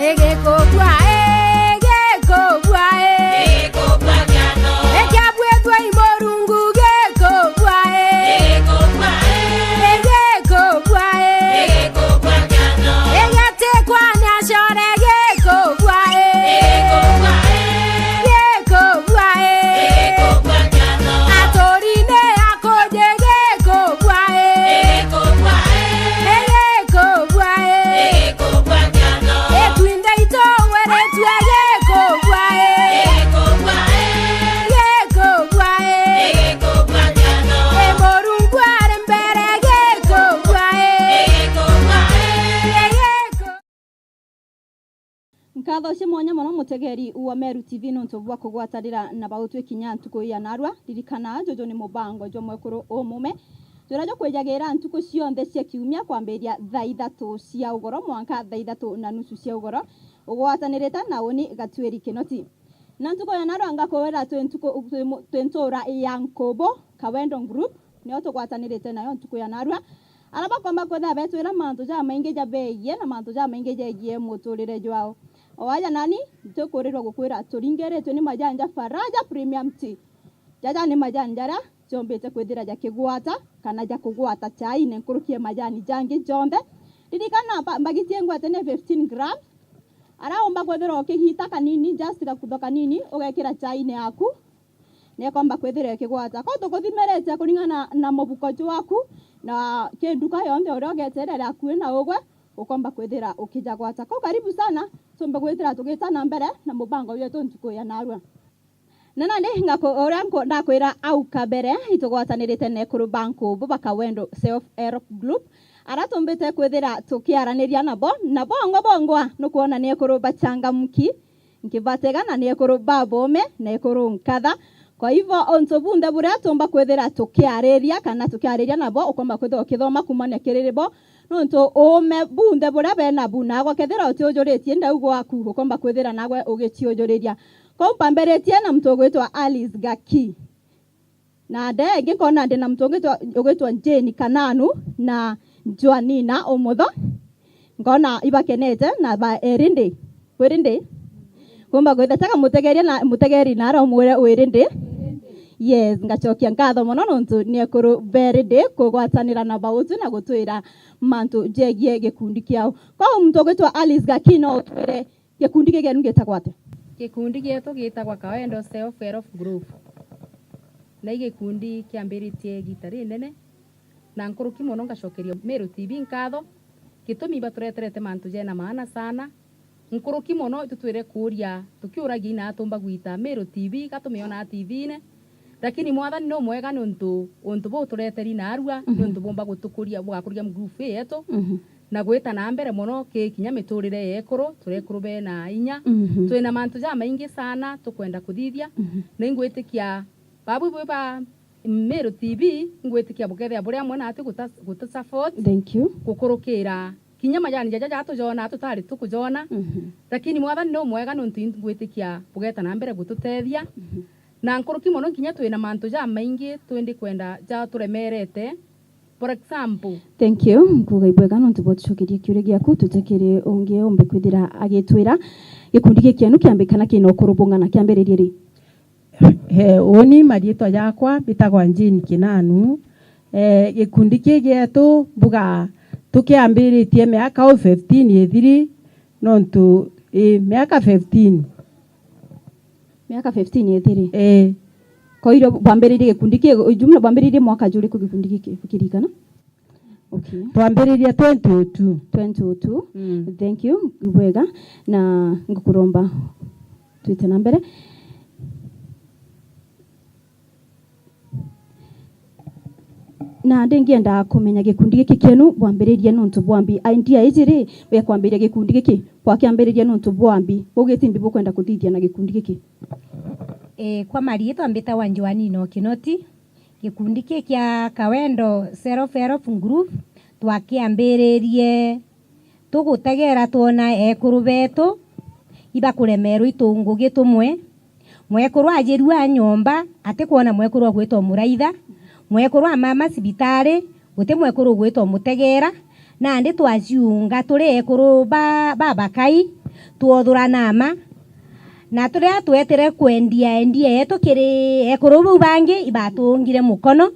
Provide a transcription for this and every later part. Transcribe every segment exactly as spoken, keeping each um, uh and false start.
Igikubua ii, igikubua ii. Igikubua kiano. Ikiabuithua i Murungu, igikubua ii. Igikubua ii. Igikubua ii. Igikubua kiano. Igitikwa ni acore, igikubua ii. Igikubua ii. Igikubua ii. Igikubua kiano. Aturi ni akuji, igikubua ii. Igikubua ii. Igikubua ii. Igikubua kiano. Itwinthe itugwiritue, igikubua ii. Igikubua ii. Igikubua ii. Igikubua kiano. I Murungu ari mbere, igikubua ii. Igikubua ii. Igiku- Nkatho cia mwanya mono mutegeri wa Meru T V nuntu bwa kugwatanira na bautwi kinya ntuku ya narua. Ririkana, juju ni mubango jwa mwekuru umume juria jukwijagira ntuku cionthe cia kiumia kwambiria thaa ithatu cia ugoro mwanka thaa ithatu na nusu cia ugoro, ugwatanirite na uni Gatwiri Kinoti. Na ntuku ya narua ngakwira twi ntuku, twi mu-, twi ntura ya Nkubu, Kawendo Group, nio tugwatanirite nayo ntuku ya narua. Aria bakomba kwithira betwira mantu jamaingi jabegie na mantu jamaingi jegie muturire jwao. O aja nani, ntikurirwa gukwira turingiritwe ni majani ja Faraja Premium Tea. Jaja ni majani jaria jombite kwithira jakigwata kana jakugwata chaine nkuruki ya majani jangi jonthe. Ririkana, mba-, mbagiti ingwete ni fifteen gram. Aria umba kwithira ukigita kanini, just gakutho kanini, ugekira chaine yaku, nekomba kwithira ikigwata. Ko tukuthimirite kuringana na mubuko jwaku na ki nduka yonthe uria ugeterere akui na ugwe, ukomba kwithira ukijagwata. Ko karibu sana, tumbe gwithira tugita na mbere na mubango wetu ntuku ya narua. Na nandi ngako-, uria nko-, ndakwira au kabere, itugwatanirite na ekuru ba Nkubu ba Kawendo Self Help Group, aria tumbite kwithira tukiaraniria nabo, na bongwa bongwa nukwona ni ekuru bachangamki, nkibatega na ni ekuru babome na ekuru nkatha. Kwa hivyo, untu bunthe buria tumba kwithira tukiariria kana tukiariria nabo, ukomba kwithira ukithoma kumania kiri bo, nontu uume bunthe buria be nabu, nagwe kethira utiujuritie ndau gwaku, ukomba kwithira nagwe ugiciujuriria. Kou mpambiritie na muntu ugwitwa Alice Gaki. Na nde ingi nkona ndi na muntu ugwitwa, ugwitwa Jane Kananu na Joanina Umutho. Nkona ibakenete na ba erindi. Wiri ndi? Kumba kwitha tega mutegeria na mutegeri na ara umwire wiri ndi? Yes, ngacokia nkatho mono nontu ni ekuru beri ndi kugwatanira na bautu na gutwira mantu jegie gikundi kiao. Kwou muntu ugwitwa Alice Gaki no utwire gikundi giki genu gitagwa atia? Gikundi gietu gitagwa Kawendo Self Help Group. Na i gikundi kiambiritie igita rinene, na nkuruki mono ngacokeria Meru T V nkatho, gitumi batureterete mantu jena maana sana. Nkuruki mono itutwire kuuria, tukiuragia ina atumba gwita Meru T V, ga tumionaga T V-ine, lakini Mwathani ni umwega niuntu untu buu tureteri naarua, mhm, niuntu bumba gutukuria, bugakuria group ii yetu, mhm, na gwita na mbere mono ki kinya miturire ya ekuru, turi ekuru bena inya. Mhm. Twina mantu jamaingi sana tukwenda kuthithia, mhm, na ingwitikia babu bwi ba Meru T V, ingwitikia bukethia buri amwe nati guta-, gutu support. Thank you. Gukurukira kinya majani jaja jatujona tutari tukujona. Mhm. Lakini Mwathani ni umwega niuntu ingwitikia bugeta na mbere gututethia. Mhm. Na nkuruki mono kinya twina mantu jamaingi twindi kwenda jaturemerete. For example. Thank you. Nkuuga ibwega nontu bwa tucokerie kiuria giaku, tute kiri ungi umbe kwithira agitwira gikundi giki kienu kiambi kana kina ukuru bung'ana, kiambiririe ri? He, uni mariitwa jakwa mbitagwa Jane Kinanu. Eh, gikundi ki gietu mbuga tukiambiritie miaka o fifteen ithiri, nontu, ii, miaka fifteen. Miaka fifteen ithiri? Ii. Koiro bwambiririe gikundi ki, jumla bwambiririe mwaka juriku gikundi giki, ukiririkana? Okay. Twambiririe twenty oh two. Twenty oh two. Mm. Thank you. Bwega. Na ngukuromba twite na mbere. Na ndingienda kumenya gikundi giki kienu bwambiririe nontu bwambi. Idea iji ri, ya kwambiria gikundi giki, bwakiambiririe nontu bwambi? Ugiti mbi bukwenda kuthithia na gikundi giki? Eh, kwa mariitwa mbitagwa Joanina Kinoti. Gikundi ki kia Kawendo Self Help Group twakiambiririe tugutegera twona ekuru betu ibakuremerwa itu ngugi tumwe. Mwekuru ajirua nyomba atikwona mwekuru ugwitwa muraitha, mwekuru amama cibitari guti mwekuru ugwitwa mutegera, nandi twaciunga turi ekuru ba, babakai, Twothurana mma, na riria twetire kwendia endia yetu kiri ekuru bau bangi, ibatungire mukono,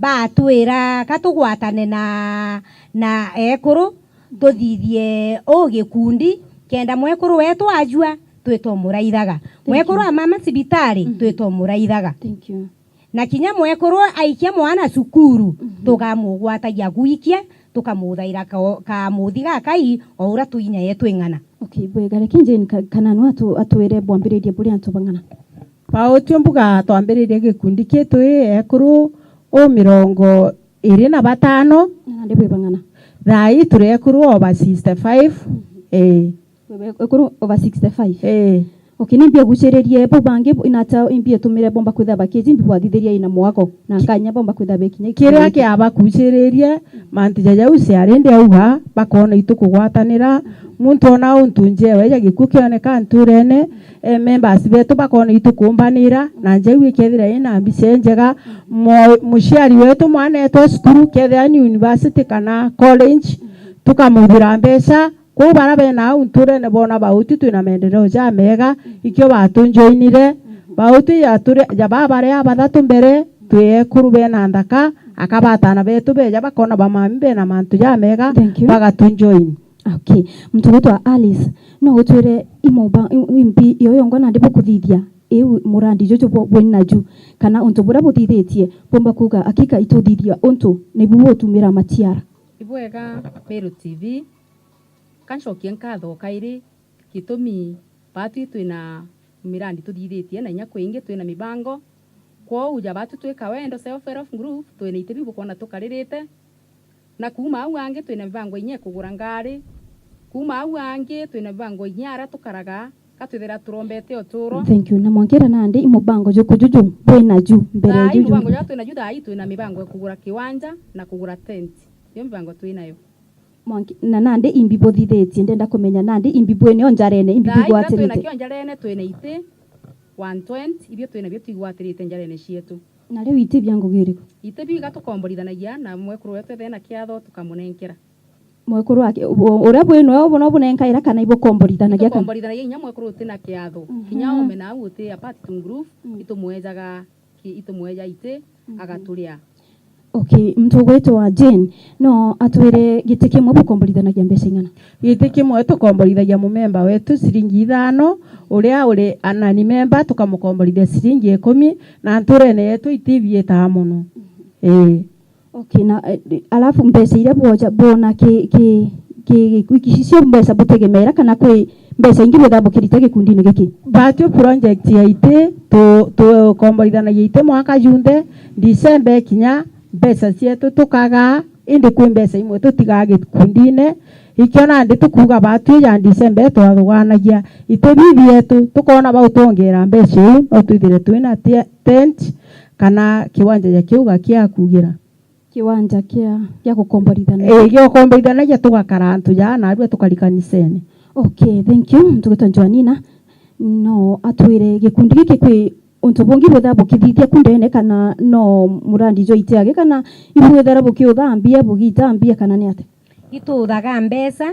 batwira ka tugwatane na, na ekuru, tuthithie uu gikundi, kenda mwekuru wetu ajua, twitomuraithaga. Mwekuru wa mama cibitari, twitomuraithaga. Thank you. Na kinya mwekuru aikia mwana cukuru, tukamugwatagia gwikia, tukamuthaira ka-, kamuthi gakai, o uria twinya yetu ing'ana. Okay, bwega. Reke Jane ka-, Kananu atu-, atwire bwambiririe buri antu bang'ana. Pauti mbuga twambiririe gikundi kii twi ekuru u mirongo iri na batano. Na nandi bwi bang'ana? Thaa ii turi ekuru over sixty-five. Ii. Ekuru over sixty-five? Ii. Okay, ni mbia guciririe bau bangi, inata imbi itumire bomba kwithira bakiji, imbi bwathithiria ina mwako, na nkanya bomba kwithira bekinya. Kiria kiabakuciririe, mantu ja jau ciari ndi auga, bakona itukugwatanira, muntu ona untu njewe ja gikuu kioneka nturene, eh, members betu bakona itukumbanira, na njau ikethira ina mbica injega, mo-, muciari wetu mwana etu e cukuru, kethira ni university kana college, tukamuthira mbeca, Kwou bara bena au nturene boona Bauti twina maendeleo jamega, ikio batunjoinire. Bauti ya turi, ja baa bari a bathatu mbere, twi ekuru bena nthaka, aka batana betu beja bakona bamami bena mantu jamega, Thank you. bagatunjoin. Okay. Muntu gwitwa Alice, no utwire imuba-, i-, imbi iyo yongwa nandi bukuthithia, iu murandi juju bwo-, bwina ju, kana untu buria buthithitie, bumba kuuga, "Akika ituthithia untu nibu butumira maciara." Ibwega, Meru T V. Ka ncokie nkatho kairi, gitumi baatwi twina mirandi tuthithitie na inya kwingi twina mibango. Kwou ja baatwi twi Kawendo Self Help Group, twina iti biu bukwona tukaririte. Na kuuma au angi twina mibango inya ya kugura ngari. Kuuma au angi twina mibango inya aria tukaraga, ka twithira turombete uturo. Thank you. Na mwankira nandi i mubango juku juju bwina ju mbere thaa ii juju? Mubango juria twina ju thaa ii twina mibango ya kugura kiwanja na kugura tent. Iyo mibango twinayo. Mwanki-, na nandi imbi buthithitie? Ndenda kumenya nandi imbi bwinio njarene, imbi bigwatirite? Thaa ii twinakio njarene, twina iti one twenty, ibio twinabio twigwatirite njarene cietu. Na riu iti bia ngugi iriku? Iti biu iga tukomborithanagia na mwekuru wetu ethena kiatho tukamunenkera. Mwekuru wake, u-, uria bwinwe ubu no bunenkaira kana ibukomborithanagia kana? Tukomborithanagia inya mwekuru utina kiatho. Mhm. Kinya ome na au uti a part to group, mm, itumwejaga ki-, itumweja iti, mhm, agaturia. Okay, muntu ugwitwa Jane, no atwire giti kimwe bukomborithanagia mbeca ing'ana? Giti kimwe tukomborithagia mumemba wetu ciringi ithano, uria uri a non member tukamukomborithia ciringi ikumi, na nturene yetu iti ibiitaga mono. Ii. Okay, na, eh, alafu mbeca iria bwoja, bwona ki, ki, ki, ki, icio mbeca butegemeera kana kwi mbeca ingi bwithaga bukirita gikundine giki? Batwi project ya iti, tu-, tukomborithanagia iti mwaka junthe, December ikinya, mbeca cietu tukagaa, indi kwi mbeca imwe tutigaa gikundine, ikio nandi tukuuga batwi ja December twathuganagia iti bibi yetu, tukoona bau twongeera mbeca iu, no twithire twina te-, tent kana kiwanja ja kiu gakia kuugira. Kiwanja kia, kia gukomborithanagia. Ii, gia gukomborithanagia, tugakara antu jaa, naarua tukari kanisene. Okay, thank you. Muntu gwitwa Joanina, no atwire gikundi giki kwi untu bungi bwithaga bukithithia ku ndene, kana no murandi jwa iti agi, kana ibwithera bukiuthambia, bugitambia, kana ni atia? Ituthaga mbeca,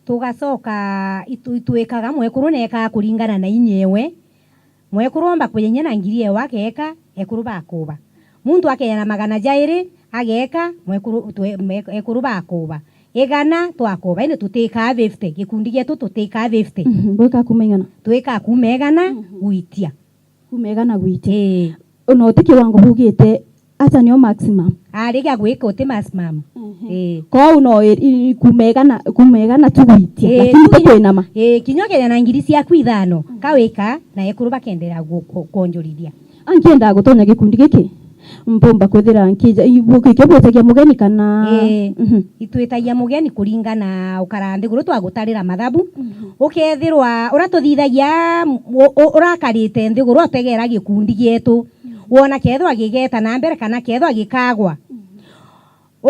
tugacoka itu-, itwikaga mwekuru neekaga kuringana na inyewe. Mwekuru omba kuja inya na ngiri ewe ageeka, ekuru bakuuba. Muntu akeeja na magana jairi, ageeka, mwekuru, twe-, mwe-, ekuru bakuuba. Igana twakuuba, indi tutikaa fifty, gikundi gietu tutikaa fifty. Mhm, bwikaa kuuma igana? Twikaa kuuma igana, mhm, gwitia. Kuuma igana gwitia. Ii. Ona uti kiwango bugite, acha nio maximum. Ari gia gwika uti maximum. Mhm. Ii. Kwou no i-, i-, kuuma igana, kuuma igana tu gwitia, ii, lakini tu ti kwinama. Ii, kinya ukeeja na ngiri ciaku ithano, mhm, ka wika, na ekuru bakenderea gu-, ku-, kwonjorithia. Ankiendaa gutonya gikundi giki, mpumba kwithira nkija, i-, bu-, kikio bwitagia mugeni kana? Ii. Mhm. Itwitagia mugeni kuringana ukara nthiguru twagutarira mathabu. Mhm. Ukethirwa uria tuthithagia, u-, u-, urakarite nthiguru utegeera gikundi gietu. Mhm. Wona kethirwa gigeta na mbere kana kethirwa gikagwa. Mhm.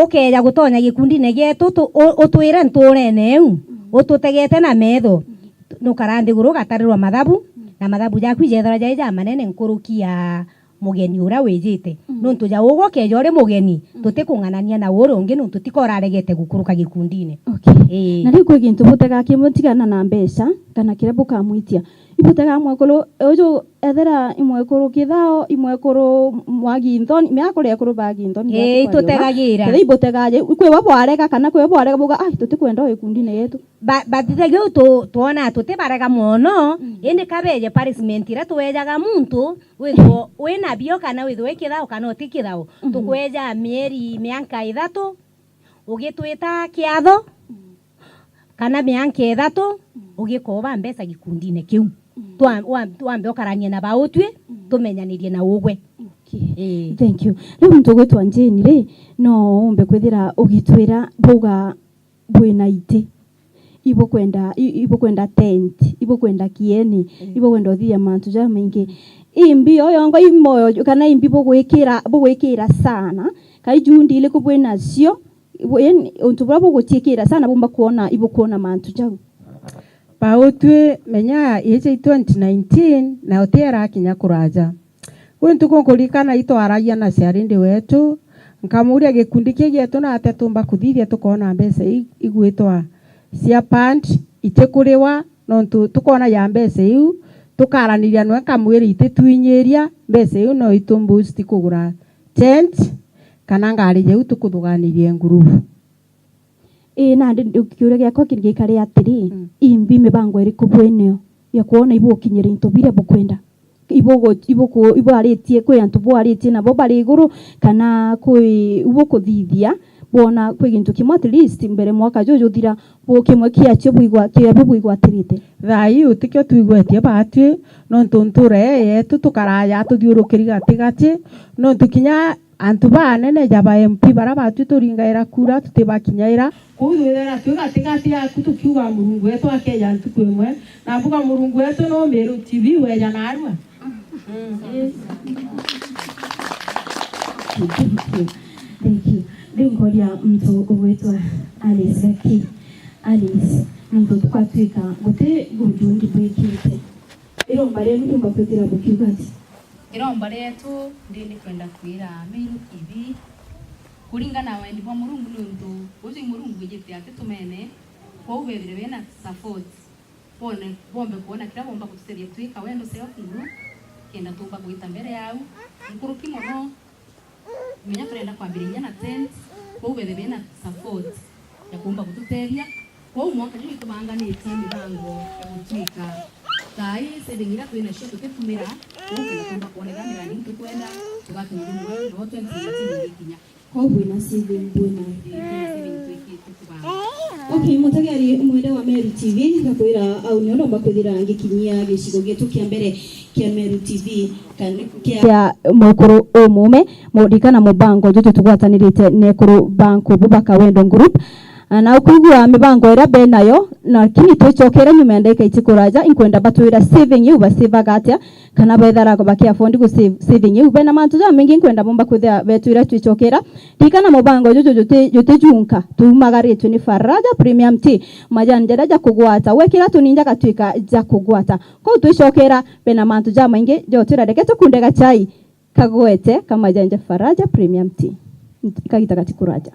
Ukeeja gutonya gikundine gietu, tu-, u-, utwire nturene iu, mm, ututegete na metho, mm, nukara nthiguru ugatarirwa mathabu, mm, na mathabu jaku ijethirwa jai jamanene nkuruki ya mugeni uria wijite. Mm. Nontu ja ugwe ukeja uri mugeni, mm, tutikung'anania na uri ungi, nontu tikoraregete gukuruka gikundine. Okay. Ii. Na riu kwi gintu butegaa kimwe tigana na mbeca, kana kiria bukamwitia. Ibutegaa mwekuru uju, ethira i mwekuru Kithao, i mwekuru mwa Ginthoni, mea kuri ekuru ba Ginthoni, ii, itutegagira. Kethira ibutegaa je, kwi we bwarega, kana kwi we bwarega buga, "Ai, tutikwenda o gikundine yetu." Ba-, batithagia uu tu-, twonaa tutibarega mono, mm, indi kabeje punishment iria twejaga muntu, withirwa wina bio kana withirwa i kithao kana uti kithao, mhm, tukweja mieri, mianka ithatu, ugitwita kiatho, mm, kana mianka ithatu, mm, ugikoba mbeca gikundine kiu. Mm. Twa-, wa-, wambe ukaranie na bautwi, mm, tumenyanirie na ugwe. Okay. Ii. Thank you. Riu muntu ugwitwa Jane ri, no umbe kwithira ugitwira buga bwina iti, ibukwenda, i-, ibukwenda tent, ibukwenda kieni, mm, ibukwenda uthithia mantu jamaingi. Imbi o yongo i moyo, kana imbi bugwikira, bugwikira sana, ka ijundi iliku bwinacio, ibu-, yani, untu buria buguciikira sana bumba kwona, ibukwona mantu jau? Bautwi, menya iji twenty nineteen, na utiera kinya kuraja. Kwi ntuku nkuririkana itwaragia na ciarindi wetu, nkamuria gikundi kii gietu na atia tumba kuthithia tukoona mbeca i-, igwitwa cia pant itikuriwa, nontu tukoona ja mbeca iu, tukaraniria nwe nkamwira ititwinyiria, mbeca iu no itu boost kugura tent, kana ngari jau tukuthuganirie ngurubu. Ii, nandi ndi-, kiuria giakwa kiri gikari atiri, mm, imbi mibango iriku bwineo ya kwona ibugukinyira into biria bukwenda? Ibugu-, ibuku-, ibwaritie, kwi antu bwaritie nabo bari iguru, kana kwi ibukuthithia, bwona kwi gintu kimwe at least mbere mwaka juju juthira, bu-, kimwe kiacio bwigwa-, kiabio bwigwatirite? Thaa ii utikio twigwetie batwi, nontu ntura ii yetu tukaraja tuthiurukiri gatigati, nontu kinya antu banene ja ba M P bara batwi turingaira kura tutibakinyaira. Kwou twithira twi gatigati yaku tukiuga Murungu wetu akeja ntuku imwe, na mbuga Murungu wetu no Meru T V weja narua. Thank you. Thank you. Riu nkoria muntu ugwitwa Alice Gaki. Alice, nontu tukatwika guti guntu ungi bwikite. Iromba rienu riumba kwithira bukiuga ati? Iromba rietu ndi ni kwenda kwira Meru T V, kuringana na wendi bwa Murungu, niuntu uju i Murungu wijite ati tumene, kwou bethire bena support, bone, bombe kwona kiria bomba gututethia twika wendo self group, kenda tumba gwita mbere yau. Nkuruki mono, menya turenda kwambiriria na tent, kwou bethe bena support ya kuumba gututethia. Kwou mwanka juju itubanganitie mibango ya gutwika thaa ii saving iria twinacio tutitumira, kwou kenda tuumba kwonera mirandi iu tukwenda, tugatumira mwe no twenty nineteen igikinya. Kwou bwina saving bwina. Ii, twina saving twikite tubanga. Okay, mutegeri mwende wa Meru T V, ngakwira au nio ndomba kwithira ngikinyia gicigo gietu kia mbere kia Meru T V, kan-, kia, kia mukuru umume, murikana mubango juju tugwatanirite na ekuru ba nkubu ba Kawendo Group. Ah, na ukwigua mibango iria benayo, lakini twicokere nyuma ya ndagika itikuraja, inkwenda batwira saving iu basivaga atia, kana bethara bakiafford gu save, saving iu. Bena mantu jamaingi nkwenda bomba kwithira betwira twicokera. Ririkana mubango juju juti, juti junka, tumagaritwe ni Faraja Premium Tea, majani jaria ja kugwata, wekira tuninja gatwika ja kugwata. Kwou twicokera, bena mantu jamaingi jotwira, reke tukunde gachai kagwete ka majani ja Faraja Premium Tea. Kagita gatikuraja.